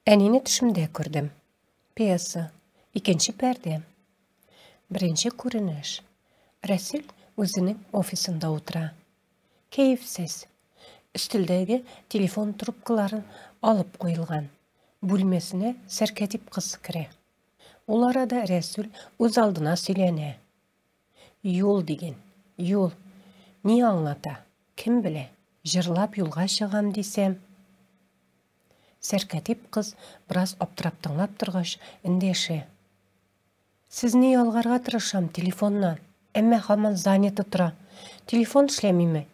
Әнине төшемдә күрдем. Пьеса. Икенче пәрдә. Беренче күренеш. Рәсил үзенең офисында утыра. Кәефсез. Өстәлдәге телефон трубкаларын алып куелган. Бүлмәсенә сәркәтип кыз керә. Ул арада Рәсүл үз алдына сөйләнә. Юл диген, юл. Ни аңлата? Кем белә? Җырлап юлга чыгам дисәм. Сәркәтип кыз бераз аптырап тыңлап торгач, эндәшә. Сезне ялгарга тырышам телефоннан, әмма һаман занято тора. Телефон эшләмиме?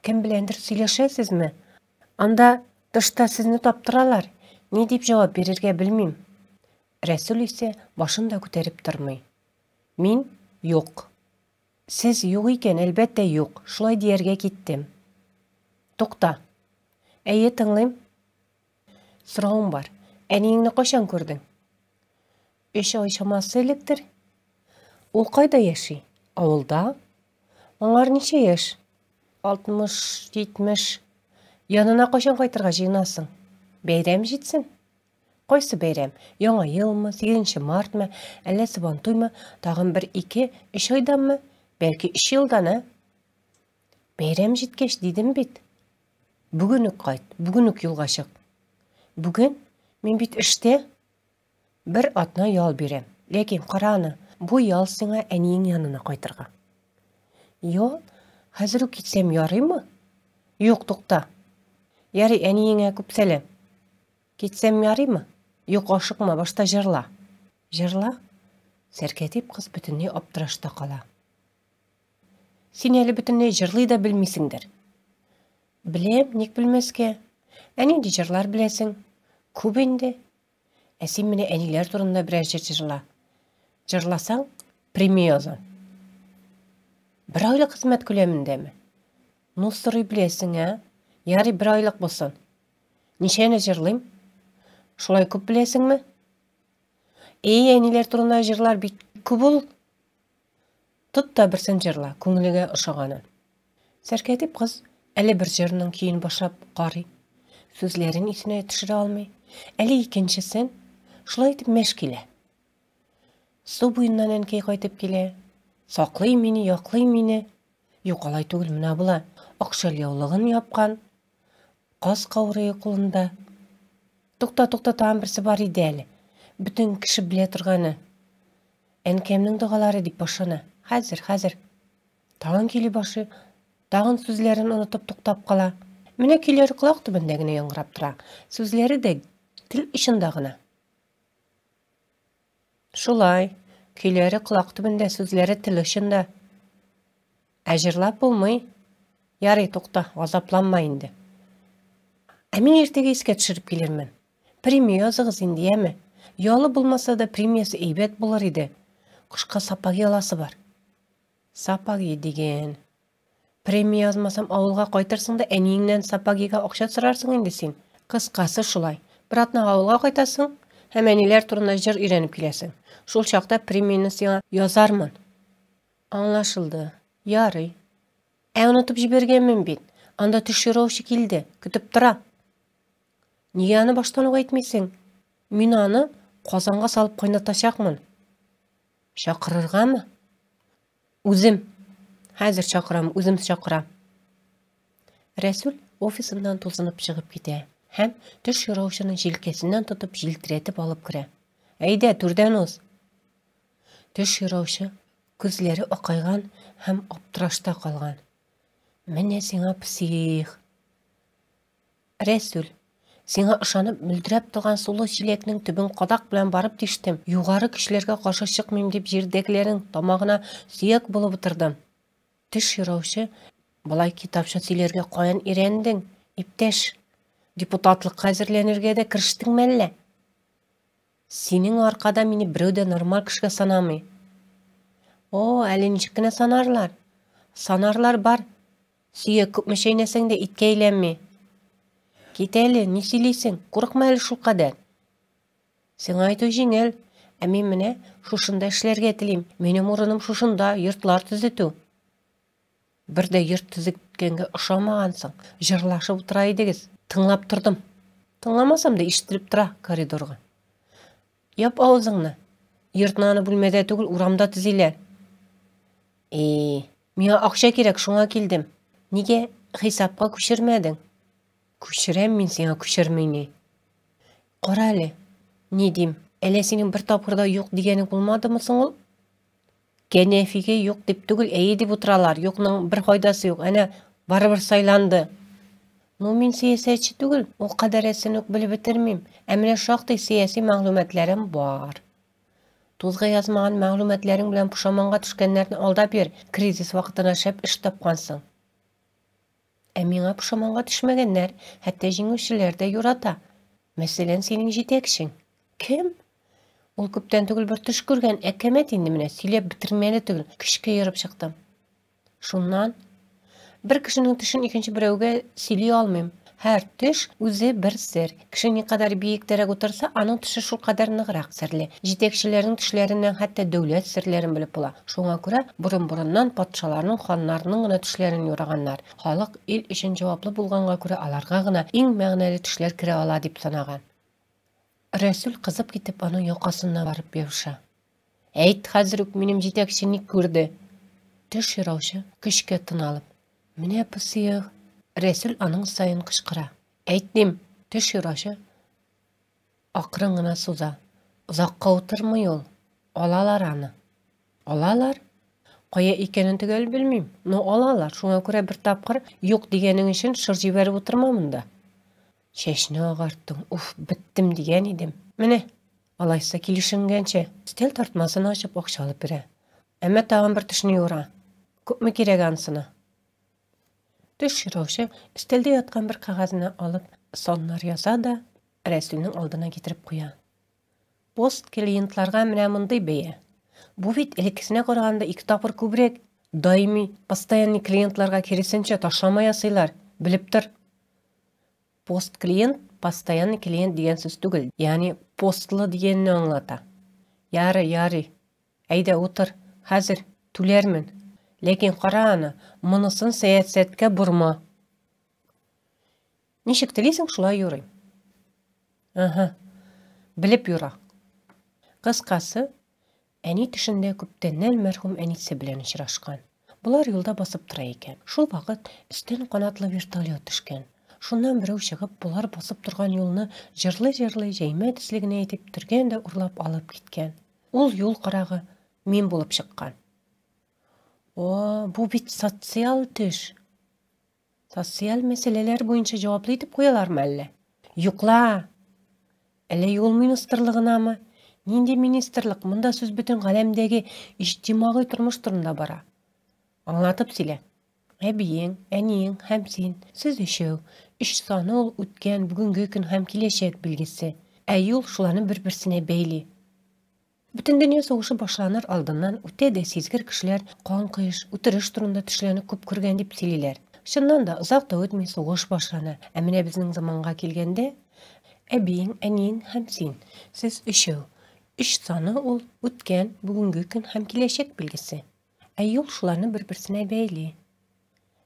Кем беләндер сөйләшәсезме? Анда тышта сезне таптыралар. Ни дип җавап бирергә белмим. Рәсүл исә башын да күтәреп тормый. Мин юк. Сез юк икән, әлбәттә юк. Шулай дияргә киттем. Тукта. Әйе, тыңлыйм. Соравым бар. Әниеңне кайчан күрдең? Өч ай чамасы электер. Ул кайда яши? Авылда. Аңар ничә яшь? 60, 70. Янына кайчан кайтырга җыенасың? Бәйрәм җитсен. Кайсы бәйрәм? Яңа елмы, 8 мартмы, әллә Сабантуймы? Тагын бер, ике, өч айданмы? Бәлки өч елдан, ә? Бәйрәм җиткәч дидем бит. Бүген үк кайт, бүген үк юлга чык. Бүген? Мин бит эштә. Бер атна ял бирәм. Ләкин кара аны, бу ял сиңа әниең янына кайтырга. Ял? Хәзер үк китсәм ярыймы? Юк, тукта. Ярый, әниеңә күп сәлам. Китсәм ярыймы? Юк, ашыкма, башта җырла. Җырла? Сәркәтип кыз бөтенләй аптырашта кала. Син әле бөтенләй җырлый да белмисеңдер. Беләм, ник белмәскә? Ә нинди җырлар беләсең? Күп инде. Ә син менә әниләр турында берәр җыр җырла. Җырласаң, премия язам. Бер айлык хезмәт күләмендәме? Ну, сорый беләсең, ә? Ярый, бер айлык булсын. Ничәне җырлыйм? Шулай күп беләсеңме? Эй, әниләр турында җырлар бик күп ул. Тот та берсен җырла, күңелеңә ошаганын. Сәркәтип кыз әле бер җырның көен башлап карый, сүзләрен исенә төшерә алмый, әле икенчесен, шулай итеп мәш килә. Су буеннан әнкәй кайтып килә. Саклый мине, яклый мине. Юк, алай түгел, менә була. Ак шәльяулыгын япкан, каз каурые кулында. Тукта, тукта, тагын берсе бар иде әле. Бөтен кеше белә торганы. Әнкәмнең догалары дип башлана. Хәзер, хәзер. Тагын көйли башлый. Тагын сүзләрен онытып туктап кала. Менә көйләре колак төбендә генә яңгырап тора. Сүзләре дә тел очында гына. Шулай, көйләре колак төбендә, сүзләре тел очында. Ә җырлап булмый. Ярый, тукта, газапланма инде. Ә мин иртәгә искә төшереп килермен. Премия языгыз инде, яме. Ялы булмаса да премиясе әйбәт булыр иде. Кышка сапоги аласы бар. Сапоги диген. Премия язмасам, авылга кайтырсың да әниеңнән сапогига акча сорарсың инде син. Кыскасы шулай. Бер атнага авылга кайтасың һәм әниләр турында җыр өйрәнеп киләсең. Шул чакта премияне сиңа язармын. Аңлашылды. Ярый. Ә онытып җибәргәнмен бит. Анда төш юраучы килде, көтеп тора. Нигә аны баштан ук әйтмисең? Мин аны казанга салып кайнатачакмын. Чакырыргамы? Үзем. Хәзер чакырам, үзем чакырам. Рәсүл офисыннан тузынып чыгып китә һәм төш юраучының җилкәсеннән тотып җилтерәтеп алып керә. Әйдә, түрдән уз. Төш юраучы күзләре акайган һәм аптырашта калган. Менә сиңа псих. Рәсүл, сиңа ышанып, мөлдерәп торган сулы чиләкнең төбен кадак белән барып тиштем. Югары көчләргә каршы чыкмыйм дип җирдәгеләрнең тамагына сөяк булып утырдым. Теш юраучы, болай китапча сөйләргә каян өйрәндең, иптәш? Депутатлыкка әзерләнергә дә керештеңме әллә? Синең аркада мине берәү дә нормаль кешегә санамый. О, әле ничек кенә санарлар. Санарлар бар. Сөяк күпме чәйнәсәң дә иткә әйләнми. Кит әле, ни сөйлисең? Курыкма әле шулкадәр. Сиңа әйтү җиңел. Ә мин менә шушында эшләргә телим. Минем урыным шушында, йортлар төзетү. Бер дә йорт төзеткәнгә ошамагансың. Җырлашып утыра идегез. Тыңлап тордым. Тыңламасам да ишетелеп тора коридорга. Яп авызыңны. Йортны аны бүлмәдә түгел, урамда төзиләр. Э, миңа акча кирәк, шуңа килдем. Нигә хисапка күчермәдең? Күчерәм мин сиңа, күчерми ни. Кара әле, ни дим, әллә синең бер тапкыр да юк дигәнең булмадымы соң ул? Кәнәфигә юк дип түгел, әйе дип утыралар. Юкның бер файдасы юк. Әнә, барыбер сайланды. Ну, мин сәясәтче түгел, ул кадәресен үк белеп бетермим. Ә менә шактый сәяси мәгълүматларым бар. Тузга язмаган мәгълүматларың белән пошаманга төшкәннәрне алдап йөр, кризис вакытына шәп эш тапкансың. Ә миңа пошаманга төшмәгәннәр, хәтта җиңүчеләр дә юрата. Мәсәлән, синең җитәкчең. Кем? Ул күптән түгел бер төш күргән, әкәмәт инде менә, сөйләп бетермәле түгел, көчкә ерып чыктым. Шуннан бер кешенең төшен икенче берәүгә сөйли алмыйм. Һәр төш үзе бер сер. Кеше никадәр биектәрәк утырса, аның төше шулкадәр ныграк серле. Җитәкчеләрнең төшләреннән хәтта дәүләт серләрен белеп була. Шуңа күрә борын-борыннан патшаларның, ханнарның гына төшләрен юраганнар. Халык ил өчен җаваплы булганга күрә аларга гына иң мәгънәле төшләр керә ала дип санаган. Рәсүл кызып китеп аның якасыннан барып ябыша. Әйт хәзер үк минем җитәкче ни күрде? Төш юраучы көчкә тын алып. Менә пысыек. Рәсүл аның саен кычкыра. Әйт дим, төш юраучы акрын гына суза. Озакка утырмый ул. Алалар аны. Алалар? Кая икәнен төгәл белмим, но алалар. Шуңа күрә бер тапкыр юк дигәнең өчен шыр җибәреп утырма монда. Чәчне агарттың, уф, беттем дигән идем. Менә, алайса килешенгәнчә, өстәл тартмасын ачып акча алып бирә. Әмма тагын бер төшне юра. Күпме кирәк анысына? Төш юраучы өстәлдә яткан бер кәгазьне алып саннар яза да Рәсүлнең алдына китереп куя. Пост клиентларга менә мондый бәя. Бу бит элеккесенә караганда ике тапкыр күбрәк. Даими, постоянный клиентларга киресенчә ташлама ясыйлар, белеп тор. Пост клиент, постоянный клиент дигән сүз түгел, ягъни постлы дигәнне аңлата. Ярый, ярый. Әйдә, утыр, хәзер түләрмен. Ләкин кара аны, монысын сәясәткә борма. Ничек телисең, шулай юрыйм. Ага. Белеп юра. Кыскасы, әни төшендә күптәннән мәрхүм әнисе белән очрашкан. Болар юлда басып тора икән. Шул вакыт өстән канатлы вертолет төшкән. Шуннан берәү чыгып, болар басып торган юлны җырлый-җырлый җәймә төсле генә итеп төргән дә урлап алып киткән. Ул юл карагы мин булып чыккан. О, бу бит социаль төш. Социаль мәсьәләләр буенча җаваплы итеп куялармы әллә? Юкла! Әллә юл министрлыгынамы? Нинди министрлык? Монда сүз бөтен галәмдәге иҗтимагый тормыш турында бара. Аңлатып сөйлә. Әбиең, әниең һәм син. Сез өчәү. Өч саны ул үткән, бүгенге көн һәм киләчәк билгесе. Ә юл шуларны бер-берсенә бәйли. Бөтендөнья сугышы башланыр алдыннан үтә дә сизгер кешеләр кан коеш, үтереш турында төшләрне күп күргән дип сөйлиләр. Чыннан да, озак та үтми сугыш башлана. Ә менә безнең заманга килгәндә, әбиең, әниең һәм син. Сез өчәү. Өч саны ул үткән, бүгенге көн һәм киләчәк билгесе. Ә юл шуларны бер-берсенә бәйли.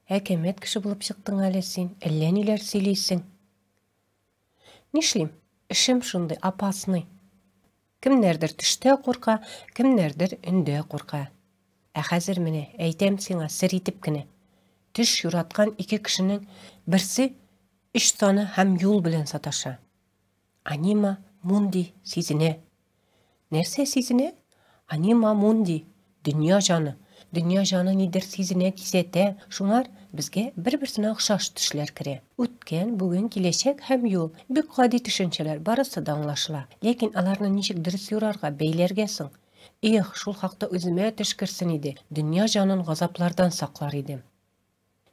Әкәмәт кеше булып чыктың әле син, әллә ниләр сөйлисең. Нишлим? Эшем шундый, опасный. Кемнәрдер төштә курка, кемнәрдер өндә курка. Ә хәзер менә әйтәм сиңа сер итеп кенә. Төш юраткан ике кешенең берсе өч саны һәм юл белән саташа. Анима мунди сизенә. Нәрсә сизенә? Анима мунди, дөнья җаны. Дөнья җаны нидер сизенә, кисәтә. Шуңар безгә бер-берсенә охшаш төшләр керә. Үткән, бүген, киләчәк һәм юл. Бик гади төшенчәләр, барысы да аңлашыла. Ләкин аларны ничек дөрес юрарга, бәйләргә соң? Эх, шул хакта үземә төш керсен иде, дөнья җанын газаплардан саклар идем.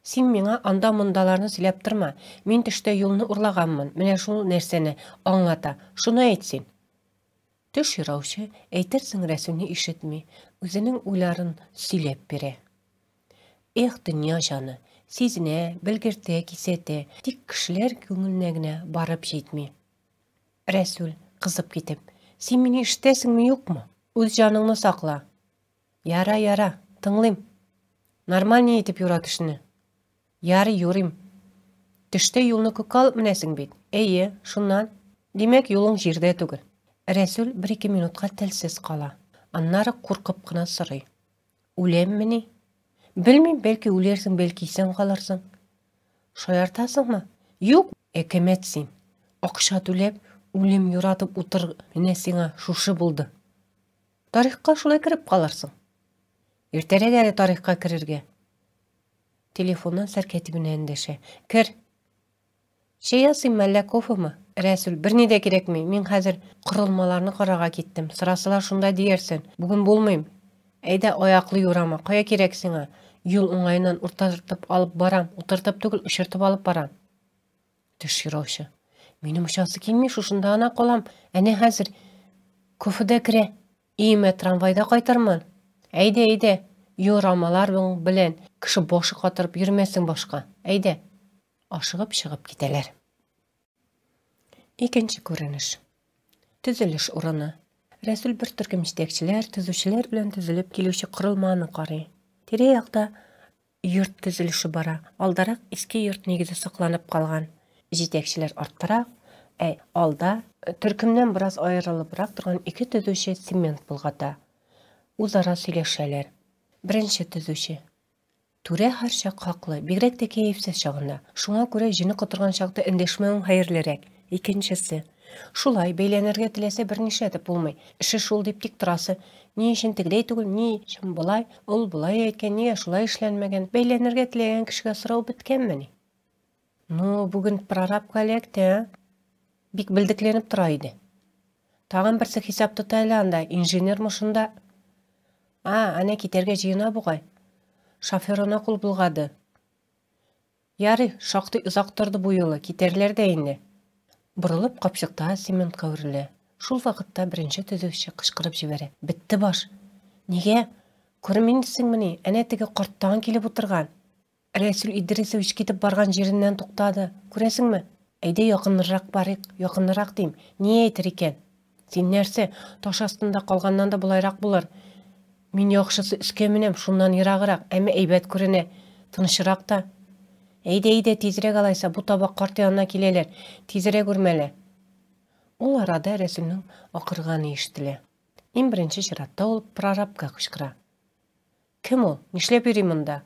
Син миңа анда-мондаларны сөйләп торма. Мин төштә юлны урлаганмын, менә шул нәрсәне аңлата. Шуны әйт син. Төш юраучы, әйтерсең, Рәсүлне ишетми, үзенең уйларын сөйләп бирә. Эх, дөнья җаны, сизенә, белгертә, кисәтә, тик кешеләр күңеленә генә барып җитми. Рәсүл, кызып китеп, син мине ишетәсеңме, юкмы? Үз җаныңны сакла. Яра, яра, тыңлыйм. Нормальный итеп юра төшне. Ярый, юрыйм. Төштә юлны күккә алып менәсең бит. Әйе, шуннан? Димәк, юлың җирдә түгел. Рәсүл бер-ике минутка телсез кала. Аннары куркып кына сорый. Үләммени? Белмим, бәлки үләрсең, бәлки исән калырсың. Шаяртасыңмы? Юк, әкәмәт син. Акча түләп, үлем юратып утыр, менә сиңа шушы булды. Тарихка шулай кереп калырсың. Иртәрәк әле тарихка керергә. Телефоннан сәркәтибенә эндәшә. Кер. Чәй ясыйммы, әллә кофемы? Рәсүл, берни дә кирәкми. Мин хәзер корылмаларны карарга киттем. Сорасалар, шунда диярсен. Бүген булмыйм. Әйдә, аяклы юрама. Кая кирәк сиңа? Юл уңаеннан утыртып алып барам. Утыртып түгел, очыртып алып барам. Төш юраучы. Минем очасы килми, шушында гына калам. Әнә хәзер кофе да керә. Өемә трамвайда кайтырмын. Әйдә, әйдә, юрамаларың белән кеше башы катырып йөрмәсең башка. Әйдә. Ашыгып чыгып китәләр. Икенче күренеш. Төзелеш урыны. Рәсүл бер төркем җитәкчеләр, төзүчеләр белән төзелеп килүче корылманы карый. Тирә-якта йорт төзелеше бара. Алдарак иске йорт нигезе сакланып калган. Җитәкчеләр арттарак, ә алда, төркемнән бераз аерылыбрак торган ике төзүче цемент болгата. Үзара сөйләшәләр. Беренче төзүче. Түрә һәрчак хаклы, бигрәк тә кәефсез чагында. Шуңа күрә җене котырган чакта эндәшмәвең хәерлерәк. Икенчесе. Шулай, бәйләнергә теләсә бернишләтеп булмый. Эше шул дип тик торасы. Ни өчен тегеләй түгел, ни өчен болай, ул болай әйткән, нигә шулай эшләнмәгән? Бәйләнергә теләгән кешегә сорау беткәнмени? Ну, бүген прорабка эләкте, а? Бик белдекләнеп тора иде. Тагын берсе хисап тота әле анда, инженермы шунда? А, әнә китәргә җыена бугай. Шоферына кул болгады. Ярый, шактый озак торды бу юлы, китәрләр дә инде. Борылып, капчыктагы цементка үрелә. Шул вакытта беренче төзүче кычкырып җибәрә. Бетте баш! Нигә? Күрмисеңмени, әнә теге карт тагын килеп утырган. Рәсүл Идрисович китеп барган җиреннән туктады. Күрәсеңме? Әйдә якынрак барыйк, якынрак дим. Ни әйтер икән? Син нәрсә, таш астында калганнан да болайрак булыр. Мин яхшысы өскә менәм, шуннан ераграк, әмма әйбәт күренә, тынычрак та. Әйдә, әйдә, тизрәк алайса, бу таба карт янына киләләр, тизрәк үрмәлә. Ул арада Рәсүлнең акырганы ишетелә. Иң беренче чиратта ул прорабка кычкыра. Кем ул? Нишләп йөри монда?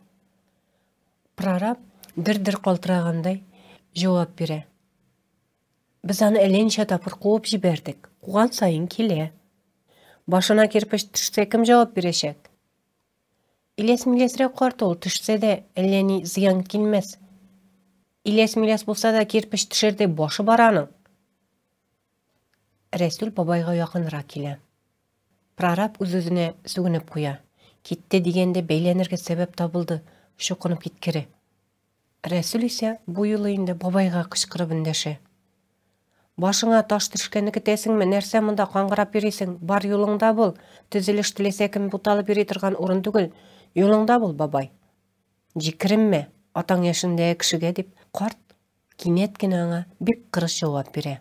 Прораб дер-дер калтырагандай җавап бирә. Без аны әллә ничә тапкыр куып җибәрдек. Куган саен килә. Башына кирпеч төшсә, кем җавап бирәчәк? Иләс-миләсрәк карт ул, төшсә дә, әллә ни зыян килмәс. Иләс-миләс булса да, кирпеч төшердәй башы бар аның. Рәсүл бабайга якынрак килә. Прораб үз-үзенә сүгенеп куя. Китте дигәндә бәйләнергә сәбәп табылды, чукынып киткере. Рәсүл исә бу юлы инде бабайга кычкырып эндәшә. Башыңа таш төшкәнне көтәсеңме, нәрсә монда каңгырап йөрисең, бар юлыңда бул, төзелеш теләсә кем буталып йөри торган урын түгел, юлыңда бул, бабай. Җикеренмә, атаң яшендәге кешегә, дип, карт кинәт кенә аңа бик кырыс җавап бирә.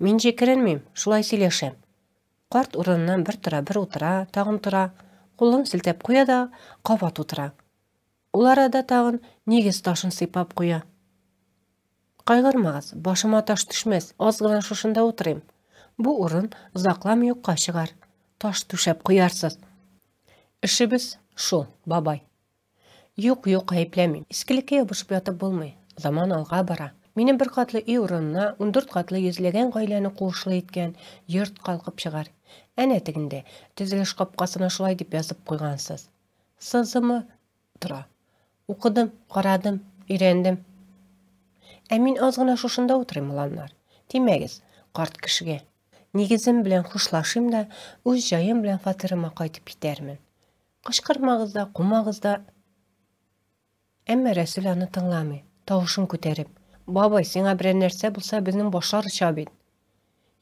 Мин җикеренмим, шулай сөйләшәм. Карт урыныннан бер тора, бер утыра, тагын тора, кулын селтәп куя да кабат утыра. Ул арада тагын нигез ташын сыйпап куя. Кайгырмагыз, башыма таш төшмәс, аз гына шушында утырыйм. Бу урын озакламый юкка чыгар. Таш түшәп куярсыз. Эшебез шул, бабай. Юк, юк, гаепләмим. Искелеккә ябышып ятып булмый. Заман алга бара. Минем бер катлы өй урынына 14 катлы йөзләгән гаиләне куышлы иткән йорт калкып чыгар. Әнә тегендә, төзелеш капкасына шулай дип язып куйгансыз. Сызымы тора. Укыдым, карадым, өйрәндем. Ә мин аз гына шушында утырыйм, оланнар. Тимәгез карт кешегә. Нигезем белән хушлашыйм да, үз җаем белән фатирыма кайтып китәрмен. Кычкырмагыз да, кумагыз да. Әмма Рәсүл аны тыңламый, тавышын күтәреп, Бабай, сиңа берәр нәрсә булса, безнең башлар оча бит.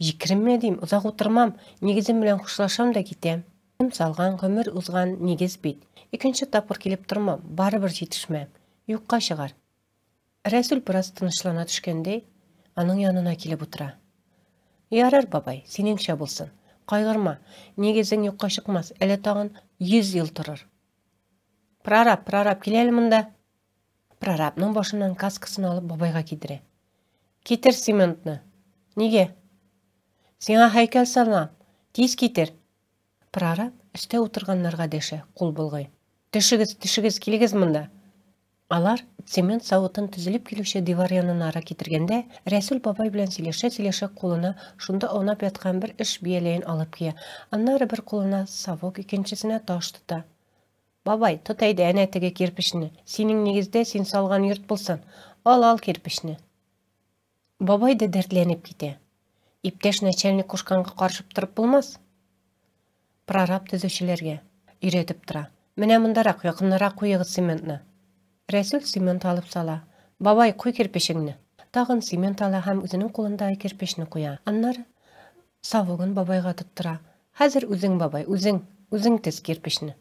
Җикеренмә дим, озак утырмам, нигезем белән хушлашам да китәм. Кем салган, гомер узган нигез бит. Икенче тапкыр килеп тормам, барыбер җитешмәм. Юкка чыгар. Рәсүл бераз тынычлана төшкәндәй, аның янына килеп утыра. Ярар, бабай, синеңчә булсын. Кайгырма, нигезең юкка чыкмас, әле тагын 100 ел торыр. Прораб, прораб, кил әле монда. Прорабның башыннан каскасын алып бабайга кидерә. Китер цементны. Нигә? Сиңа һәйкәл салам. Тиз китер. Прораб өстә утырганнарга дәшә, кул болгый. Төшегез, төшегез, килегез монда. Алар цемент савытын төзелеп килүче дивар янынарак китергәндә, Рәсүл бабай белән сөйләшә-сөйләшә кулына шунда аунап яткан бер эш бияләен алып кия. Аннары бер кулына совок, икенчесенә таш тота. Бабай, тот әйдә әнә теге кирпечне. Синең нигездә син салган йорт булсын. Ал, ал кирпечне. Бабай да дәртләнеп китә. Иптәш начальник кушканга каршы торып булмас. Прораб төзүчеләргә өйрәтеп тора. Менә мондарак, якыннарак куегыз цементны. Рәсүл цемент алып сала. Бабай, куй кирпечеңне. Тагын цемент ала һәм үзенең кулындагы кирпечне куя. Аннары совогын бабайга тоттыра. Хәзер үзең, бабай, үзең, үзең тез кирпечне.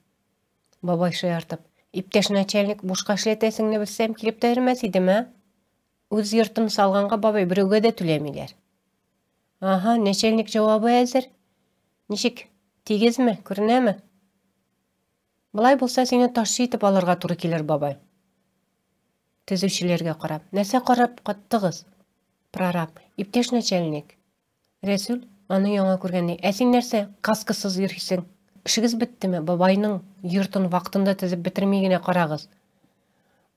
Бабай шаяртып, иптәш начальник, бушка эшләтәсеңне белсәм, килеп тә йөрмәс идем, ә? Үз йортын салганга бабай берәүгә дә түләмиләр. Ага, начальник җавабы әзер. Ничек? Тигезме? Күренәме? Болай булса, сине ташчы итеп алырга туры килер, бабай. Төзүчеләргә карап. Нәрсә карап каттыгыз? Прораб. Иптәш начальник. Рәсүл, аны яңа күргәндәй, ә син нәрсә, каскасыз йөрисең? Эшегез беттеме? Бабайның йортын вакытында төзеп бетерми генә карагыз.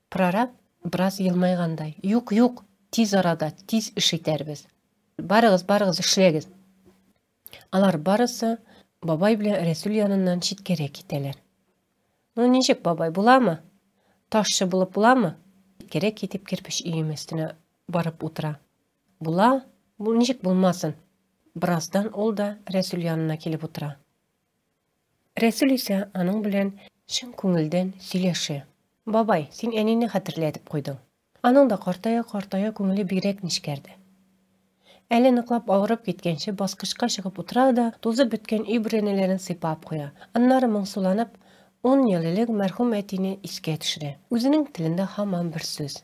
Прораб бераз елмайгандай. Юк, юк, тиз арада, тиз эш итәрбез. Барыгыз, барыгыз, эшләгез. Алар барысы бабай белән Рәсүл яныннан читкәрәк китәләр. Ну ничек, бабай, буламы? Ташчы булып буламы? Читкәрәк китеп кирпеч өеме өстенә барып утыра. Була, бу ничек булмасын? Бераздан ул да Рәсүл янына килеп утыра. Рәсүл исә аның белән чын күңелдән сөйләшә. Бабай, син әнине хәтерләтеп куйдың. Аның да картая-картая күңеле бигрәк нечкәрде. Әле ныклап авырып киткәнче баскычка чыгып утыра да, тузып беткән өй бүрәнәләрен сыйпап куя. Аннары моңсуланып, ун ел элек мәрхүм әтине искә төшерә. Үзенең телендә һаман бер сүз.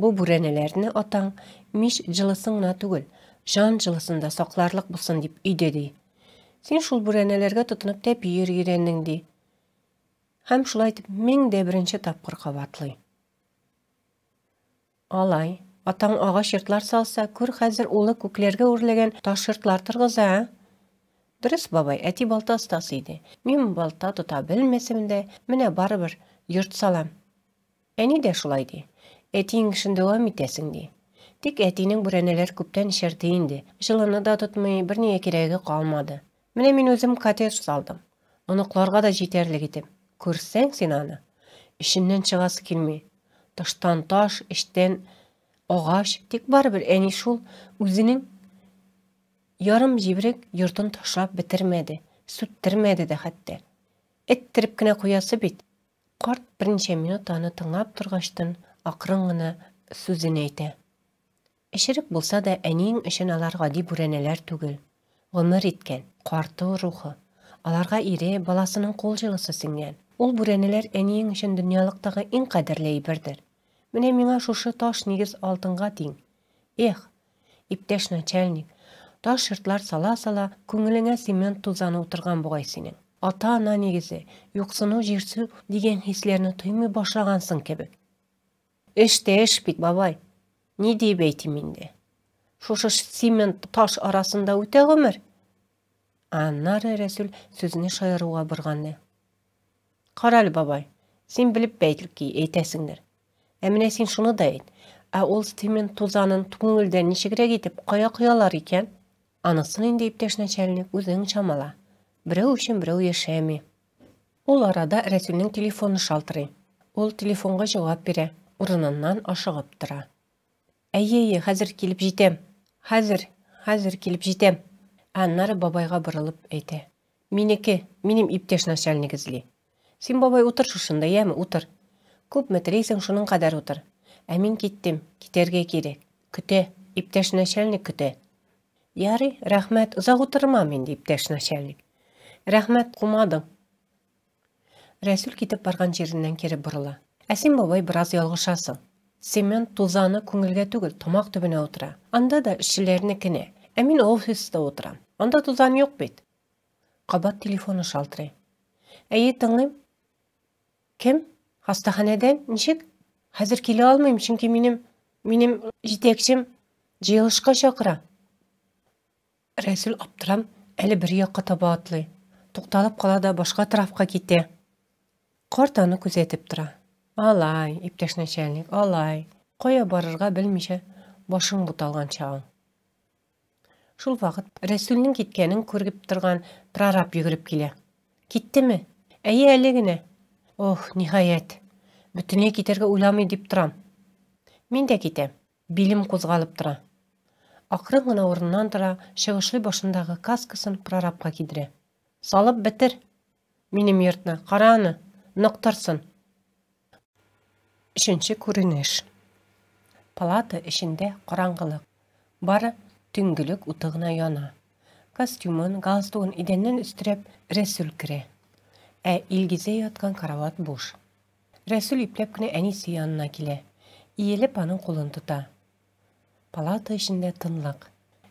Бу бүрәнәләрне атаң мич җылысын гына түгел, җан җылысын да сакларлык булсын дип өйде, ди. Син шул бүрәнәләргә тотынып тәпи йөри өйрәндең, ди. Һәм шулай итеп 1001 тапкыр кабатлый. Алай, атаң агач йортлар салса, күр хәзер улы күкләргә үрләгән таш йортлар торгыза, ә? Дөрес, бабай, әти балта остасы иде. Мин балта тота белмәсәм дә, менә барыбер йорт салам. Әни дә шулай ди. Әтиең эшен дәвам итәсең, ди. Тик әтинең бүрәнәләр күптән черде инде. Җылыны да тотмый, бернигә кирәге калмады. Менә мин үзем коттедж салдым. Оныкларга да җитәрлек итеп. Күрсәң син аны. Эченнән чыгасы килми. Тыштан таш, эчтән агач. Тик барыбер әни шул үзенең ярым җибрек йортын ташлап бетермәде, сүттермәде дә хәтта. Эттереп кенә куясы бит. Карт берничә минут аны тыңлап торгачтын, акрын гына сүзен әйтә. Эчерек булса да, әниең өчен алар гади бүрәнәләр түгел. Гомер иткән, карты рухы. Аларга ире, баласының кул җылысы сеңгән. Ул бүрәнәләр әниең өчен дөньялыктагы иң кадерле әйбердер. Менә миңа шушы таш нигез алтынга тиң. Эх, иптәш начальник, таш йортлар сала-сала, күңелеңә цемент тузаны утырган бугай синең. Ата-ана нигезе, юксыну, җирсү дигән хисләрне тоймый башлагансың кебек. Эш тә эш бит, бабай. Ни диеп әйтим инде? Шушы цемент таш арасында үтә гомер. Аннары Рәсүл сүзне шаяруга борганны. Карале, бабай, син белеп бәлки әйтәсеңдер. Ә менә син шуны да әйт. Ә ул цемент тузанын күңелдән ничегрәк итеп кая коялар икән? Анысын инде, иптәш начальник, үзең чамала. Берәү өчен берәү яшәми. Ул арада Рәсүлнең телефоны шалтырый. Ул телефонга җавап бирә, урыныннан ашыгып тора. Әйе, әйе, хәзер килеп җитәм. Хәзер, хәзер килеп җитәм. Ә аннары бабайга борылып әйтә. Минеке, минем иптәш начальник эзли. Син, бабай, утыр шушында, яме, утыр. Күпме телисең, шуның кадәр утыр. Ә мин киттем, китәргә кирәк. Көтә, иптәш начальник көтә. Ярый, рәхмәт, озак утырмам инде, иптәш начальник. Рәхмәт, кумадың. Рәсүл китеп барган җиреннән кире борыла. Ә син, бабай, бераз ялгышасың. Цемент тузаны күңелгә түгел, тамак төбенә утыра. Анда да эшчеләрнекенә. Ә мин офиста утырам. Анда тузан юк бит. Кабат телефоны шалтырый. Әйе, тыңлыйм. Кем? Хастаханәдән? Ничек? Хәзер килә алмыйм, чөнки минем минем җитәкчем җыелышка чакыра. Рәсүл аптырам, әле бер якка таба атлый. Тукталып кала да башка тарафка китә. Карт аны күзәтеп тора. Алай, иптәш начальник, алай. Кая барырга белмичә башың буталган чагың. Шул вакыт Рәсүлнең киткәнен күреп торган прораб йөгереп килә. Киттеме? Әйе, әле генә. Ох, ниһаять. Бөтенләй китәргә уйламый дип торам. Мин дә китәм. Билем кузгалып тора. Акрын гына урыннан тора, чыгышлый башындагы каскасын прорабка кидерә. Салып бетер! Минем йортны, кара аны, нык торсын! Өченче күренеш. Палата эчендә караңгылык. Бары төнгелек уты гына яна. Костюмын, галстугын идәннән өстерәп, Рәсүл керә. Ә Илгизә яткан карават буш. Рәсүл ипләп кенә әнисе янына килә. Иелеп аның кулын тота. Палата эчендә тынлык.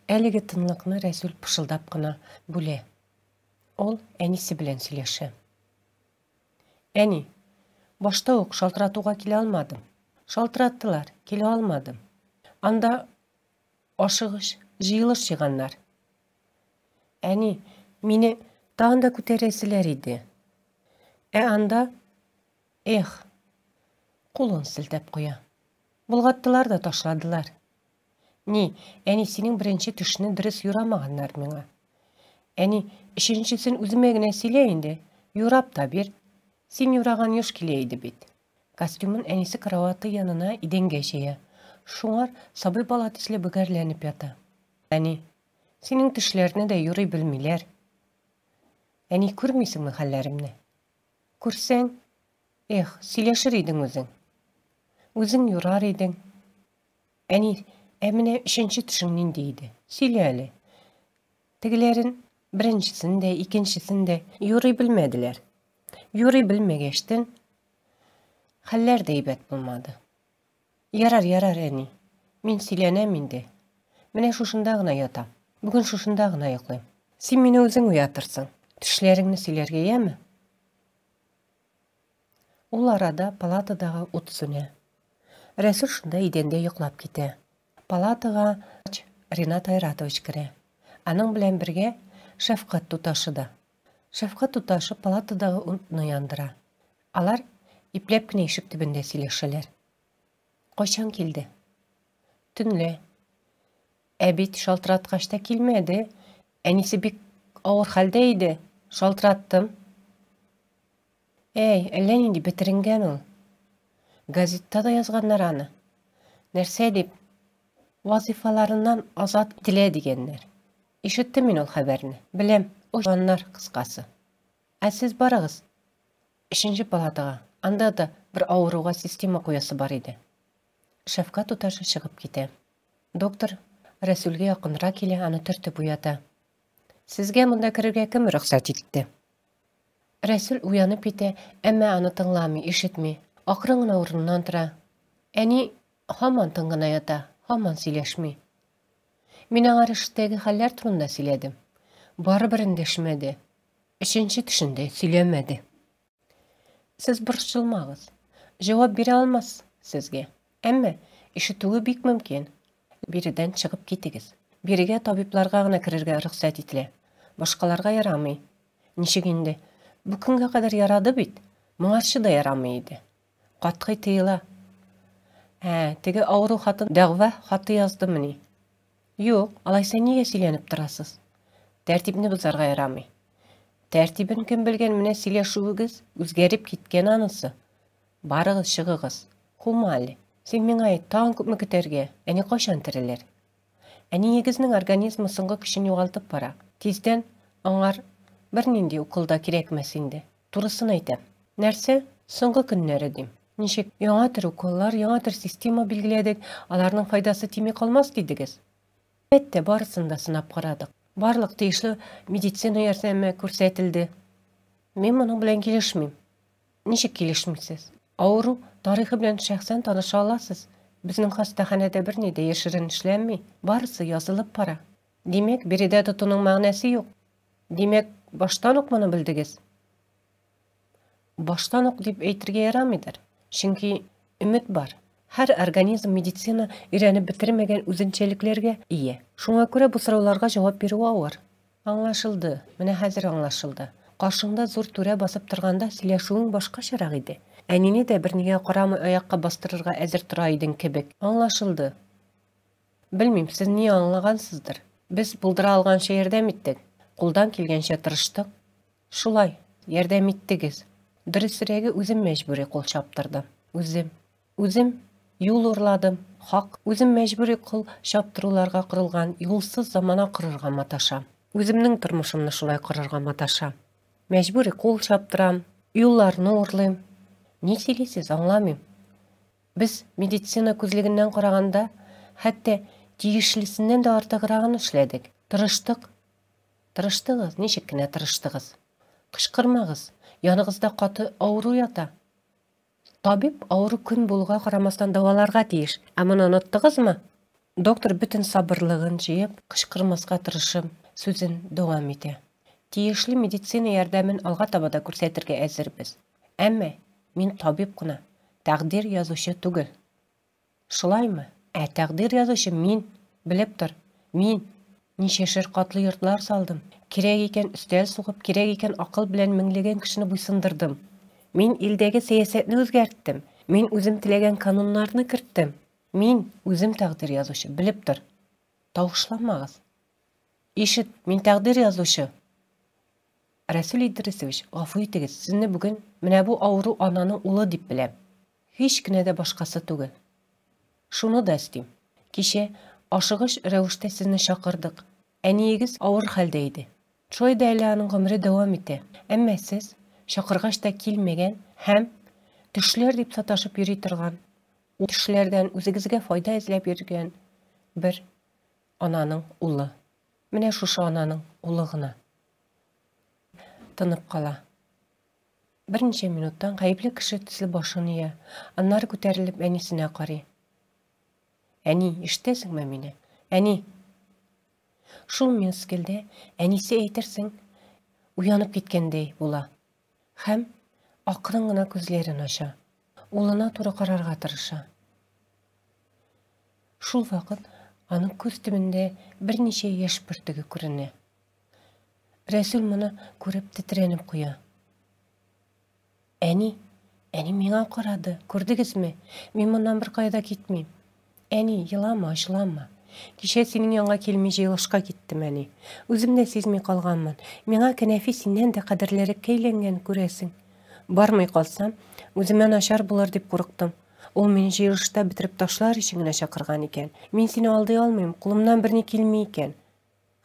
Әлеге тынлыкны Рәсүл пышылдап кына бүлә. Ул әнисе белән сөйләшә. Әни, башта ук шалтыратуга килә алмадым. Шалтыраттылар, килә алмадым. Анда ашыгыч җыелыш җыйганнар. Әни, мине тагын да күтәрәселәр иде. Ә анда, эх, кулын селтәп куя. Болгаттылар да ташладылар. Ни, әни, синең беренче төшне дөрес юрамаганнар миңа. Әни, өченчесен үземә генә сөйлә инде, юрап та бир. Син юраган юш килә иде бит. Костюмын әнисе караваты янына идәнгә җәя. Шуңар сабый бала төсле бөгәрләнеп ята. Әни, синең төшләрне дә юрый белмиләр. Әни, күрмисеңме хәлләремне? Күрсәң, эх, сөйләшер идең үзең. Үзең юрар идең. Әни, ә менә өченче төшең нинди иде? Сөйлә әле. Тегеләрен беренчесен дә, икенчесен дә юрый белмәделәр. Юрый белмәгәчтен, хәлләр дә әйбәт булмады. Ярар, ярар, әни. Мин сөйләнәм инде. Менә шушында гына ятам. Бүген шушында гына йоклыйм. Син мине үзең уятырсың. Төшләреңне сөйләргә, яме? Ул арада палатадагы ут сүнә. Рәсүл шунда идәндә йоклап китә. Палатага Ринат Айратович керә. Аның белән бергә шәфкать туташы да. Шәфкать туташы палатадагы утны яндыра. Алар ипләп кенә ишек төбендә сөйләшәләр. Кайчан килде? Төнлә. Ә бит шалтыраткач та килмәде. Әнисе бик авыр хәлдә иде. Шалтыраттым. Әй, әллә нинди бетеренгән ул. Газетта да язганнар аны. Нәрсә дип? Вазифаларыннан азат ителә дигәннәр. Ишеттем мин ул хәбәрне. Беләм, очганнар, кыскасы. Ә сез барыгыз өченче палатага. Анда да бер авыруга система куясы бар иде. Шәфкать туташы чыгып китә. Доктор Рәсүлгә якынрак килә, аны төртеп уята. Сезгә монда керергә кем рөхсәт итте? Рәсүл уянып китә, әмма аны тыңламый, ишетми. Акрын гына урыныннан тора. Әни һаман тын гына ята, һаман сөйләшми. Мин аңа эштәге хәлләр турында сөйләдем. Барыбер эндәшмәде. Өченче төшендә сөйләмәде. Сез борчылмагыз. Җавап бирә алмас сезгә. Әмма ишетүе бик мөмкин. Биредән чыгып китегез. Бирегә табибларга гына керергә рөхсәт ителә. Башкаларга ярамый. Ничек инде? Бу көнгә кадәр ярады бит. Моңарчы да ярамый иде. Катгый тыела. Ә, теге авыру хатын дәгъва хаты яздымыни? Юк, алайса нигә сөйләнеп торасыз? Тәртипне бозарга ярамый. Тәртибен кем белгән, менә сөйләшүегез үзгәреп киткән анысы. Барыгыз, чыгыгыз. Кума әле. Син миңа әйт, тагын күпме көтәргә? Әни кайчан терелер? Әниегезнең организмы соңгы көчен югалтып бара. Тиздән аңар бернинди укол да кирәкмәс инде. Турысын әйтәм. Нәрсә? Соңгы көннәре дим. Ничек? Яңа төр уколлар, яңа төр система билгеләдек, аларның файдасы тими калмас дидегез. Әлбәттә, барысын да сынап карадык. Барлык тиешле медицина ярдәме күрсәтелде. Мин моның белән килешмим. Ничек килешмисез? Авыру тарихы белән шәхсән таныша аласыз. Безнең хастаханәдә берни дә яшерен эшләнми, барысы язылып бара. Димәк, биредә тотуның мәгънәсе юк. Димәк, баштан ук моны белдегез? Баштан ук дип әйтергә ярамыйдыр. Чөнки Өмет бар. Һәр организм медицина өйрәнеп бетермәгән үзенчәлекләргә ия. Шуңа күрә бу сорауларга җавап бирү авыр. Аңлашылды, менә хәзер аңлашылды. Каршыңда зур түрә басып торганда сөйләшүең башкачарак иде. Әнине дә бернигә карамый аякка бастырырга әзер тора идең кебек. Аңлашылды. Белмим, сез ни аңлагансыздыр. Без булдыра алганча ярдәм иттек. Кулдан килгәнчә тырыштык. Шулай, ярдәм иттегез. Дөресрәге, үзем мәҗбүри кул чаптырдым. Үзем. Үзем юл урладым. Хак, үзем мәҗбүри кул чаптыруларга корылган юлсыз замана корырга маташам. Үземнең тормышымны шулай корырга маташам. Мәҗбүри кул чаптырам, юлларны урлыйм. Ни сөйлисез, аңламыйм. Без медицина күзлегеннән караганда, хәтта тиешлесеннән дә артыграгын эшләдек. Тырыштык. Тырыштыгыз, ничек кенә тырыштыгыз. Кычкырмагыз, яныгызда каты авыру ята. Табиб авыру көн булуга карамастан дәваларга тиеш. Ә моны оныттыгызмы? Доктор бөтен сабырлыгын җыеп, кычкырмаска тырышып, сүзен дәвам итә. Тиешле медицина ярдәмен алга таба да күрсәтергә әзербез. Әмма мин табиб кына, тәкъдир язучы түгел. Шулаймы? Ә тәкъдир язучы мин, белеп тор, мин. Ничәшәр катлы йортлар салдым. Кирәк икән өстәл сугып, кирәк икән акыл белән меңләгән кешене буйсындырдым. Мин илдәге сәясәтне үзгәрттем. Мин үзем теләгән кануннарны керттем. Мин үзем тәкъдир язучы, белеп тор. Тавышланмагыз. Ишет, мин тәкъдир язучы. Рәсүл Идрисович, гафу итегез, сезне бүген менә бу авыру ананың улы дип беләм. Һич кенә дә башкасы түгел. Шуны да өстим. Кичә ашыгыч рәвештә сезне чакырдык. Әниегез авыр хәлдә иде. Шулай да әле аның гомере дәвам итә. Әмма сез, чакыргач та килмәгән һәм төшләр дип саташып йөри торган, ул төшләрдән үзегезгә файда эзләп йөргән бер ананың улы. Менә шушы ананың улы гына. Тынып кала. Берничә минуттан гаепле кеше төсле башын ия, аннары күтәрелеп әнисенә карый. Әни, ишетәсеңме мине? Әни! Шул мизгелдә әнисе әйтерсең уянып киткәндәй була һәм акрын гына күзләрен ача. Улына туры карарга тырыша. Шул вакыт аның күз төбендә берничә яшь бөртеге күренә. Рәсүл моны күреп тетрәнеп куя. Әни, әни миңа карады, күрдегезме? Мин моннан беркая да китмим. Әни, елама, ачуланма. Кичә синең янга килми җыелышка киттем, әни. Үзем дә сизми калганмын. Миңа кәнәфи синнән дә кадерлерәккә әйләнгән, күрәсең. Бармый калсам, үземә начар булыр дип курыктым. Ул мине җыелышта бетереп ташлар өчен генә чакырган икән. Мин сине алдый алмыйм, кулымнан берни килми икән.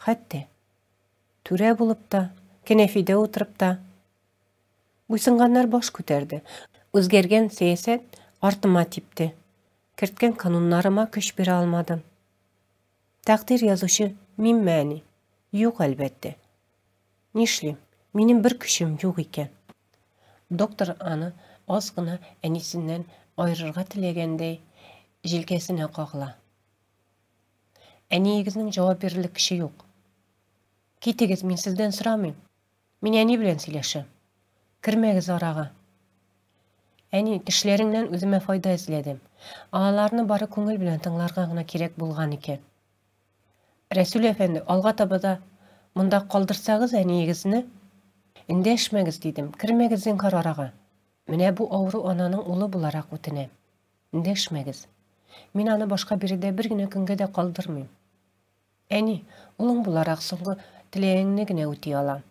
Хәтта түрә булып та, кәнәфидә утырып та. Буйсынганнар баш күтәрде. Үзгәргән сәясәт артыма типте. Керткән кануннарыма көч бирә алмадым. Тәкъдир язучы минме, әни? Юк, әлбәттә. Нишлим, минем бер көчем юк икән. Доктор аны аз гына әнисеннән аерырга теләгәндәй җилкәсенә кагыла. Әниегезнең җавап бирерлек көче юк. Китегез, мин сездән сорамыйм. Мин әни белән сөйләшәм. Кермәгез арага. Әни, төшләреңнән үземә файда эзләдем. Аларны бары күңел белән тыңларга гына кирәк булган икән. Рәсүл әфәнде, алга таба да монда калдырсагыз әниегезне, эндәшмәгез, дидем. Кермәгез зинһар арага. Менә бу авыру ананың улы буларак үтенәм. Эндәшмәгез. Мин аны башка биредә бер генә көнгә дә калдырмыйм. Әни, улың буларак соңгы теләгеңне генә үти алам.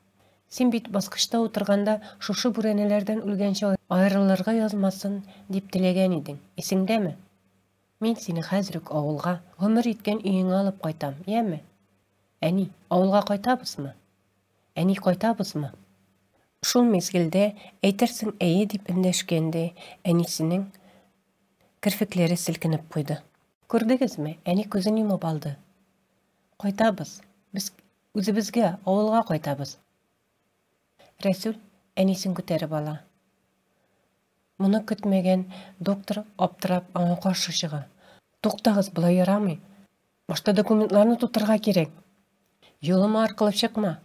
Син бит баскычта утырганда шушы бүрәнәләрдән үлгәнче аерылырга язмасын дип теләгән идең, исеңдәме? Мин сине хәзер үк авылга, гомер иткән өеңә алып кайтам, яме? Әни, авылга кайтабызмы? Әни, кайтабызмы? Шул мизгелдә, әйтерсең, әйе дип эндәшкәндәй, әнисенең керфекләре селкенеп куйды. Күрдегезме, әни күзен йомып алды. Кайтабыз. Без үзебезгә, авылга кайтабыз. Рәсүл әнисен күтәреп ала. Моны көтмәгән доктор аптырап аңа каршы чыга. Туктагыз, болай ярамый. Башта документларны тутырырга кирәк. Юлыма аркылып чыкма.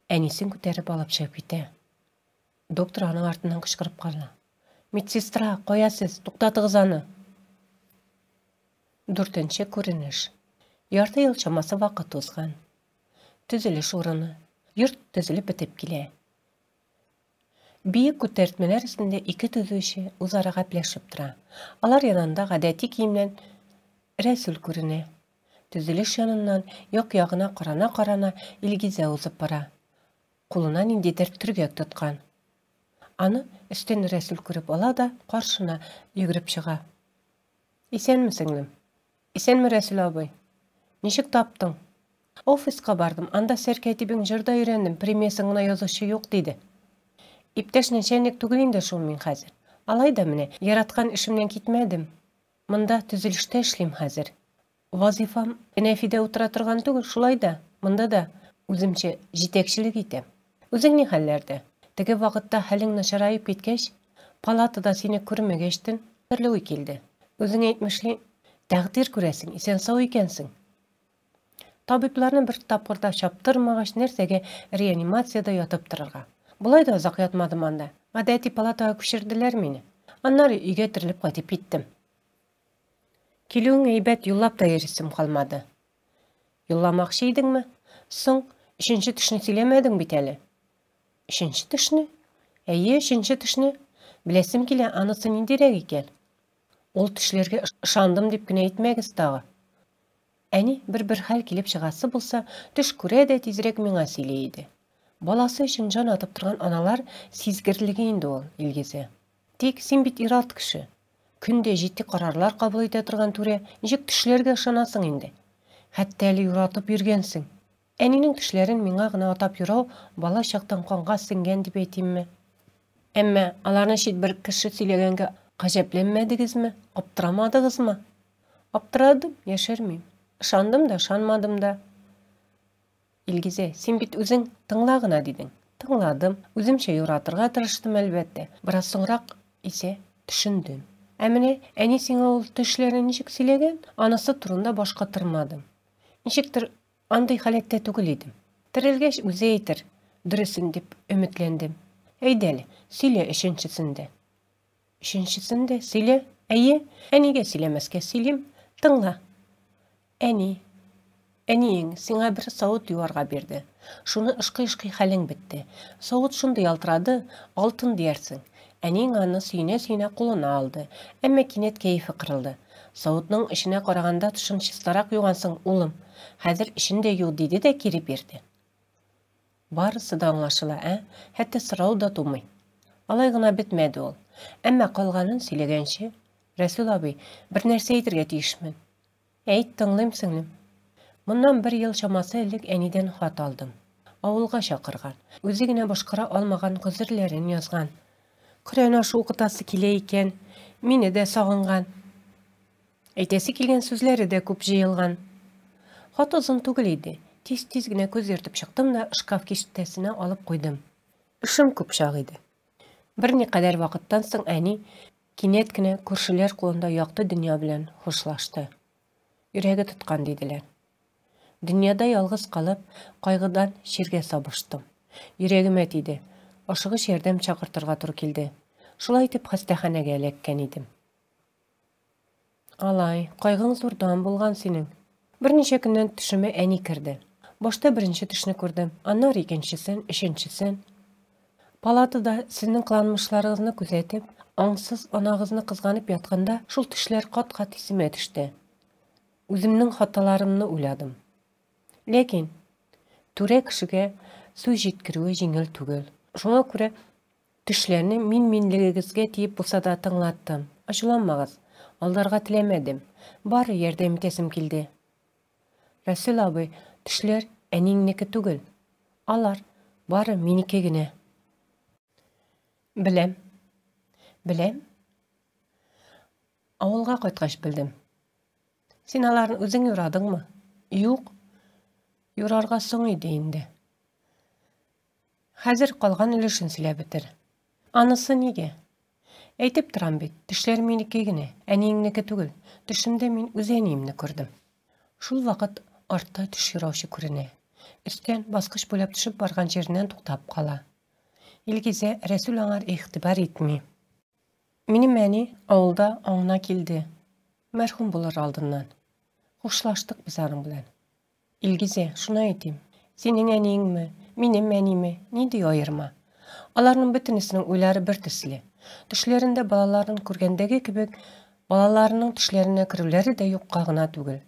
Әнисен күтәреп алып чыгып китә. Доктор аның артыннан кычкырып кала. Медсестра, кая сез? Туктатыгыз аны! Дүртенче күренеш. Ярты ел чамасы вакыт узган. Төзелеш урыны. Йорт төзелеп бетеп килә. Биек күтәртмәләр өстендә ике төзүче үзара гәпләшеп тора. Алар янында гадәти киемнән Рәсүл күренә. Төзелеш яныннан як-ягына карана-карана Илгизә узып бара. Кулына ниндидер төргәк тоткан. Аны өстән Рәсүл күреп ала да каршына йөгереп чыга. Исәнме, сеңлем? Исәнме, Рәсүл абый. Ничек таптың? Офиска бардым, анда сәркәтибең җырда өйрәндем, премиясен гына язучы юк, диде. Иптәш нәчәлник түгел инде шул мин хәзер. Алай да менә, яраткан эшемнән китмәдем. Монда төзелештә эшлим хәзер. Вазыйфам кәнәфидә утыра торган түгел, шулай да, монда да үземчә җитәкчелек итәм. Үзең ни хәлләрдә? Теге вакытта хәлең начараеп киткәч, палатада сине күрмәгәчтен, төрле уй килде. Үзең әйтмешли, тәкъдир күрәсең, исән-сау икәнсең. Табибларны бер тапкыр да чаптырмагач, нәрсәгә реанимациядә ятып торырга? Болай да озак ятмадым анда. Гадәти палатага күчерделәр мине. Аннары өйгә терелеп кайтып киттем. Килүең әйбәт, юллап та йөрисем калмады. Юлламакчы идеңме? Соң, өченче төшне сөйләмәдең бит әле. Өченче төшне? Әйе, өченче төшне. Беләсем килә, анысы ниндирәк икән? Ул төшләргә ышандым дип кенә әйтмәгез тагы. Әни бер-бер хәл килеп чыгасы булса, төш күрә дә тизрәк миңа сөйли иде. Баласы өчен җан атып торган аналар сизгерлеге инде ул, Илгизә. Тик син бит ир-ат кеше. Көн дә җитди карарлар кабул итә торган түрә, ничек төшләргә ышанасың инде? Хәтта әле юратып йөргәнсең. Әнинең төшләрен миңа гына атап юрау бала чактан канга сеңгән дип әйтимме? Әмма аларны чит бер кеше сөйләгәнгә гаҗәпләнмәдегезме, аптырамадыгызмы? Аптырадым, яшермим. Ышандым да, ышанмадым да. Илгизә, син бит үзең тыңла гына дидең. Тыңладым, үземчә юратырга тырыштым, әлбәттә. Бераз соңрак исә төшендем. Ә менә әни сиңа ул төшләрне ничек сөйләгән, анысы турында баш катырмадым. Ничектер андый халәттә түгел идем. Терелгәч үзе әйтер дөресен дип өметләндем. Әйдә әле, сөйлә өченчесен дә. Өченчесен дә сөйлә. Әйе, ә нигә сөйләмәскә, сөйлим. Тыңла. Әни, әниең сиңа бер савыт юарга бирде. Шуны ышкый-ышкый хәлең бетте. Савыт шундый ялтырады, алтын диярсең. Әниең аны сөенә-сөенә кулына алды. Әмма кинәт кәефе кырылды. Савытның эченә караганда тышын чистарак югансың, улым. Хәзер эчен дә ю, диде дә кире бирде. Барысы да аңлашыла, ә? Хәтта сорау да тумый. Алай гына бетмәде ул. Әмма калганын сөйләгәнче, Рәсүл абый, бер нәрсә әйтергә тиешмен. Әйт, тыңлыйм, сеңлем. Моннан бер ел чамасы элек әнидән хат алдым. Авылга чакырган. Үзе генә башкара алмаган гозерләрен язган. Коръән ашы укытасы килә икән. Мине дә сагынган. Әйтәсе килгән сүзләре дә күп җыелган. Хат озын түгел иде. Тиз-тиз генә күз йөртеп чыктым да шкаф киштәсенә алып куйдым. Эшем күп чак иде. Берникадәр вакыттан соң әни Кинәт кенә күршеләр кулында якты дөнья белән хушлашты. Йөрәге тоткан, диделәр. Дөньяда ялгыз калып, кайгыдан чиргә сабыштым. Йөрәгемә тиде. Ашыгыч ярдәм чакыртырга туры килде. Шулай итеп хастаханәгә эләккән идем. Алай, кайгың зурдан булган синең. Берничә көннән төшемә әни керде. Башта беренче төшне күрдем, аннары икенчесен, өченчесен. Палатада сезнең кыланмышларыгызны күзәтеп, аңсыз анагызны кызганып ятканда, шул төшләр кат-кат исемә төште. Үземнең хаталарымны уйладым. Ләкин түрә кешегә сүз җиткерүе җиңел түгел. Шуңа күрә төшләрне мин-минлегегезгә тиеп булса да тыңлаттым. Ачуланмагыз, алдарга теләмәдем. Бары ярдәм итәсем килде. Рәсүл абый, төшләр әниеңнеке түгел. Алар бары минеке генә. Беләм. Беләм. Авылга кайткач белдем. Син аларны үзең юрадыңмы? Юк. Юрарга соң иде инде. Хәзер калган өлешен сөйләп бетер. Анысы нигә? Әйтеп торам бит, төшләр минеке генә, әниеңнеке түгел. Төшемдә мин үз әниемне күрдем. Шул вакыт артта төш юраучы күренә. Өстән, баскыч буйлап төшеп барган җиреннән туктап кала. Илгизә, Рәсүл аңар игътибар итми. Минем әни авылда аңына килде. Мәрхүм булыр алдыннан. Хушлаштык без аның белән. Илгизә, шуны әйтим. Синең әниеңме, минем әниме, нинди аерма? Аларның бөтенесенең уйлары бер төсле. Төшләрендә балаларын күргәндәге кебек, балаларының төшләренә керүләре дә юкка гына түгел.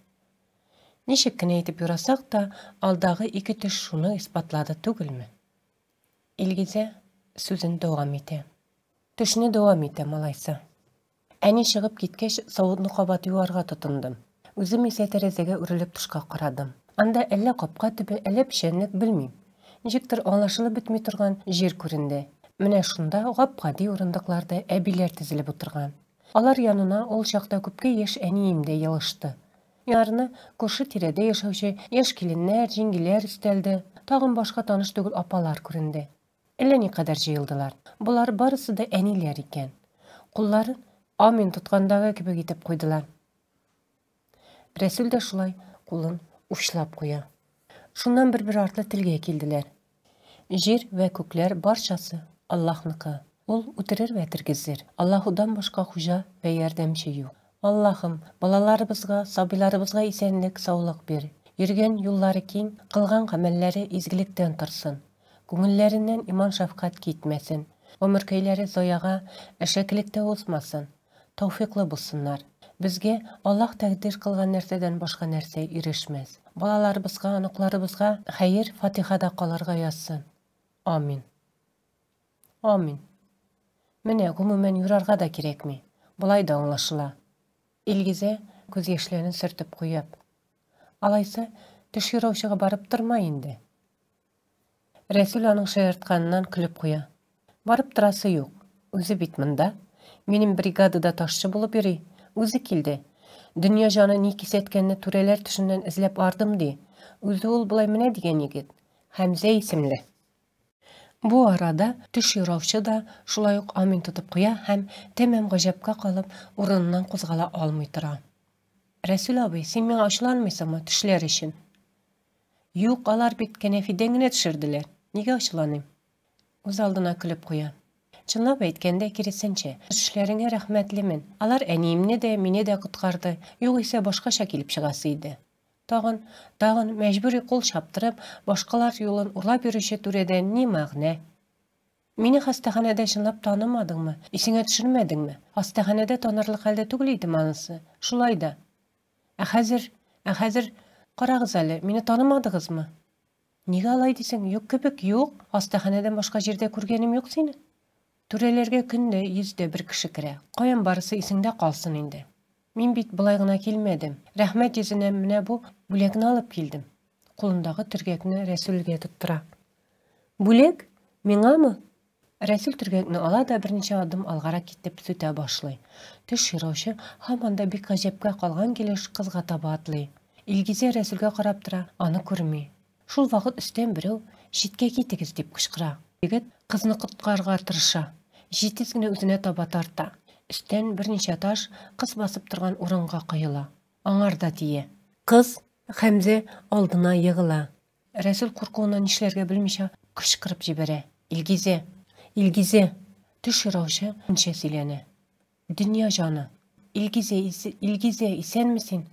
Ничек кенә итеп юрасак та, алдагы ике төш шуны исбатлады түгелме? Илгизә сүзен дәвам итә. Төшне дәвам итәм, алайса. Әни чыгып киткәч, савытны кабат юарга тотындым. Үзем исә тәрәзәгә үрелеп тышка карадым. Анда әллә капка төбе, әллә печәнлек, белмим. Ничектер аңлашылып бетми торган җир күренде. Менә шунда гап-гади урындыкларда әбиләр тезелеп утырган. Алар янына ул чакта күпкә яшь әнием дә елышты. Яннарына күрше-тирәдә яшәүче яшь киленнәр, җиңгиләр өстәлде, тагын башка таныш түгел апалар күренде. Әллә никадәр җыелдылар. Болар барысы да әниләр икән. Кулларын амин тоткандагы кебек итеп куйдылар. Рәсүл дә шулай кулын учлап куя. Шуннан бер-бер артлы телгә килделәр. Җир вә күкләр барчасы Аллаһныкы. Ул үтерер вә тергезер. Аллаһудан башка хуҗа вә ярдәмче юк. Аллаһым, балаларыбызга, сабыйларыбызга исәнлек, саулык бир. Йөргән юллары киң, кылган гамәлләре изгелектән торсын. Күңелләреннән иман-шәфкать китмәсен, гомеркәйләре заяга, әшәкелектә узмасын, тәүфыйклы булсыннар. Безгә Аллаһ тәкъдир кылган нәрсәдән башка нәрсә ирешмәс. Балаларыбызга, оныкларыбызга хәер-фатихада калырга язсын. Амин. Амин. Менә, гомумән, юрарга да кирәкми. Болай да аңлашыла. Илгизә, күз яшьләрен сөртеп куеп. Алайса, төш юраучыга барып торма инде. Рәсүл аның шаяртканыннан көлеп куя. Барып торасы юк. Үзе бит монда. Минем бригадада ташчы булып йөри. Үзе килде. Дөнья җаны ни кисәткәнне түрәләр төшеннән эзләп ардым, ди. Үзе ул болай менә дигән егет. Хәмзә исемле. Бу арада төш юраучы да шулай ук амин тотып куя һәм, тәмам гаҗәпкә калып, урыныннан кузгала алмый тора. Рәсүл абый, син миңа ачуланмыйсыңмы төшләр өчен? Юк, алар бит кәнәфидән генә төшерделәр. Нигә ачуланыйм? Үз алдына көлеп куя. Чынлап әйткәндә, киресенчә, төшләреңә рәхмәтлемен. Алар әниемне дә, мине дә коткарды. Югыйсә башкача килеп чыгасы иде. Тагын, тагын мәҗбүри кул чаптырып, башкалар юлын урлап йөрүче түрәдән ни мәгънә? Мине хастаханәдә чынлап танымадыңмы? Исеңә төшермәдеңме? Хастаханәдә танырлык хәлдә түгел идем анысы. Шулай да. Ә хәзер, ә хәзер, карагыз әле, мине танымадыгызмы? Нигә алай дисең? Юк кебек, юк. Хастаханәдән башка җирдә күргәнем юк сине. Түрәләргә көн дә 101 кеше керә. Каян барысы исеңдә калсын инде. Мин бит болай гына килмәдем. Рәхмәт йөзеннән менә бу бүләкне алып килдем. Кулындагы төргәкне Рәсүлгә тоттыра. Бүләк? Миңамы? Рәсүл төргәкне ала да берничә адым алгарак китеп сүтә башлый. Төш юраучы һаман да бик гаҗәпкә калган килеш кызга таба атлый. Илгизә Рәсүлгә карап тора, аны күрми. Шул вакыт өстән берәү, Читкә китегез, дип кычкыра. Егет кызны коткарырга тырыша. Җитез генә үзенә таба тарта. Өстән берничә таш кыз басып торган урынга коела. Аңар да тия. Кыз Хәмзә алдына егыла. Рәсүл куркуыннан нишләргә белмичә кычкырып җибәрә. Илгизә! Илгизә! Төш юраучы нчә сөйләнә. Дөнья җаны! Илгизә, Илгизә, исәнме син?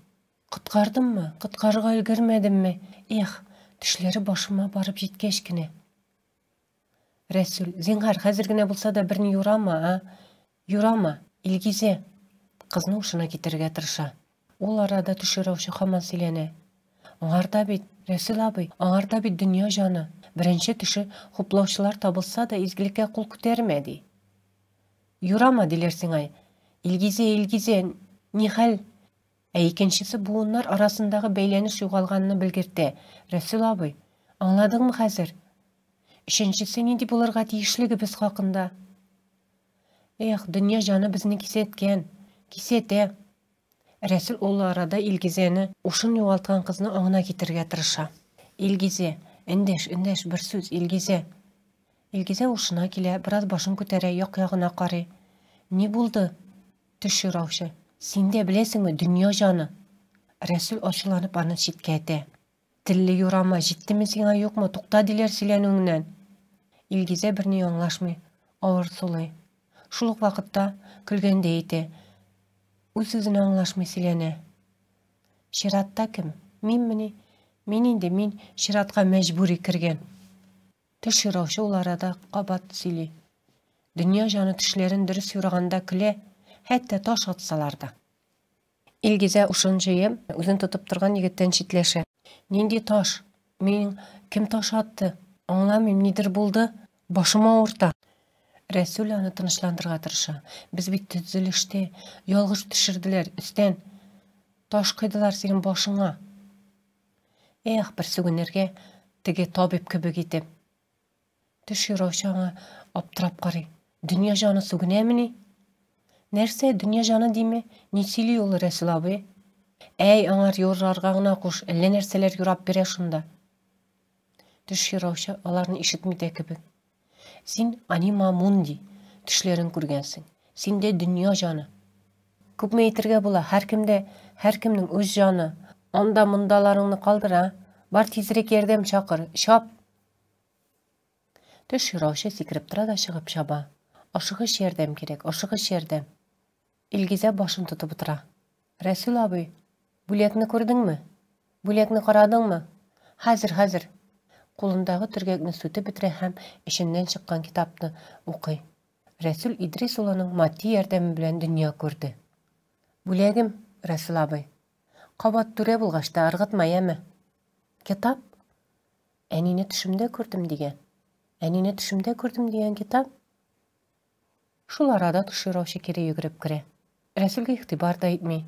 Коткардыммы? Коткарырга өлгермәдемме? Эх, төшләре башыма барып җиткәч кенә. Рәсүл, зинһар, хәзер генә булса да берни юрама, а? Юрама, Илгизә! Кызны ушына китерергә тырыша. Ул арада төшерәүче һаман сөйләнә. Аңарда бит, Рәсүл абый, аңарда бит дөнья җаны. Беренче төше хуплаучылар табылса да, изгелеккә кул күтәрмә, ди. Юрама, диләр сиңа. Илгизә, Илгизә, нихәл? Ә икенчесе буыннар арасындагы бәйләнеш югалганны белгертә. Рәсүл абый, аңладыңмы хәзер? Өченчесе нинди булырга тиешлегебез хакында. Эх, дөнья җаны безне кисәткән, кисәтә. Рәсүл ул арада Илгизәне, ушын югалткан кызны аңына китерергә тырыша. Илгизә, эндәш, эндәш, бер сүз, Илгизә. Илгизә ушына килә, бераз башын күтәрә, як-ягына карый. Ни булды? Төш юраучы. Син дә беләсеңме, дөнья җаны? Рәсүл ачуланып аны читкә этә. Телле юрама, җиттеме сиңа, юкмы, тукта диләр сөйләнүеңнән. Илгизә берни аңлашмый, авыр сулый. Шул ук вакытта көлгәндәй итә. Үз-үзенә аңлашмый сөйләнә. Чиратта кем? Минмени? Мин инде, мин чиратка мәҗбүри кергән. Төш юраучы ул арада кабат сөйли. Дөнья җаны төшләрен дөрес юраганда көлә, хәтта таш атсалар да. Илгизә ушын җыеп, үзен тотып торган егеттән читләшә. Нинди таш? Миң кем таш атты? Аңламыйм, нидер булды? Башым авырта. Рәсүл аны тынычландырырга тырыша. Без бит төзелештә. Ялгыш төшерделәр, өстән. Таш койдылар синең башыңа. Эх, бер сүгенергә, теге табиб кебек итеп. Төш юраучы аңа аптырап карый. Дөнья җаны сүгенәмени? Нәрсә, дөнья җаны диме? Ни сөйли ул Рәсүл абый? Әй, аңар юрарга гына куш, әллә нәрсәләр юрап бирә шунда. Төш юраучы аларны ишетми дә кебек. Син анима мунди төшләрен күргәнсең. Синдә дөнья җаны. Күпме әйтергә була, һәркемдә, һәркемнең үз җаны. Анда-мондаларыңны калдыр, а? Бар тизрәк ярдәм чакыр, чап! Төш юраучы сикереп тора да чыгып чаба. Ашыгыч ярдәм кирәк, ашыгыч ярдәм. Илгизә башын тотып утыра. Рәсүл абый, бүләкне күрдеңме? Бүләкне карадыңмы? Хәзер, хәзер. Кулындагы төргәкне сүтеп бетерә һәм эченнән чыккан китапны укый. Рәсүл Идрис улының матди ярдәме белән дөнья күрде. Бүләгем, Рәсүл абый. Кабат түрә булгач та ыргытма, яме. Китап? Әнине төшемдә күрдем дигән. Әнине төшемдә күрдем дигән китап. Шул арада төшерүче кире йөгереп керә. Рәсүлгә игътибар да итми.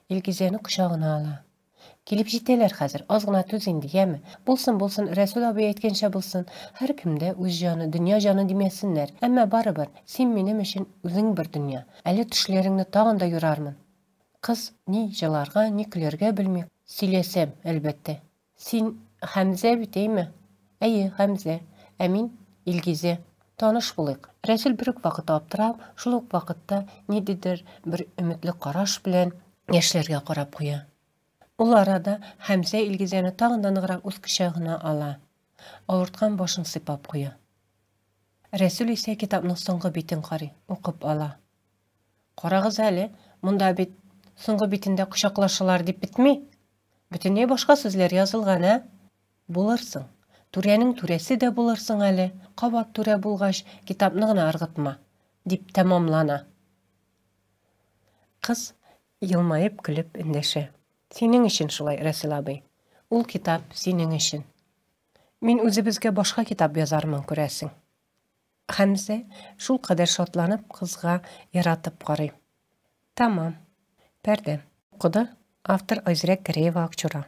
Илгизәне кочагына ала. Килеп җитәләр хәзер, аз гына түз инде, яме. Булсын, булсын, Рәсүл абый әйткәнчә булсын. Һәркемдә үз җаны, дөнья җаны димәсеннәр. Әмма барыбер, син минем өчен үзең бер дөнья. Әле төшләреңне тагын да юрармын. Кыз ни җыларга, ни көләргә белми. Сөйләсәм, әлбәттә. Син Хәмзә бит, әйме? Әйе, Хәмзә. Ә мин Илгизә. Таныш булыйк. Рәсүл бер үк вакытта аптырап, шул ук вакытта ниндидер бер өметле караш белән яшьләргә карап куя. Ул арада Хәмзә Илгизәне тагын да ныграк үз кочагына ала. Авырткан башын сыйпап куя. Рәсүл исә китапның соңгы битен карый, укып ала. Карагыз әле, монда бит соңгы битендә кочаклашалар дип бетми. Бөтенләй башка сүзләр язылган, ә? Булырсың. Түрәнең түрәсе дә булырсың әле. Кабат түрә булгач, китапны гына ыргытма, дип тәмамлана. Кыз елмаеп көлеп эндәшә. Синең өчен шулай, Рәсүл абый. Ул китап синең өчен. Мин үзебезгә башка китап язармын, күрәсең. Хәмзә шулкадәр шатланып кызга яратып карый. Тәмам. Пәрдә. Укыды автор Айзирәк Гәрәева Акчура.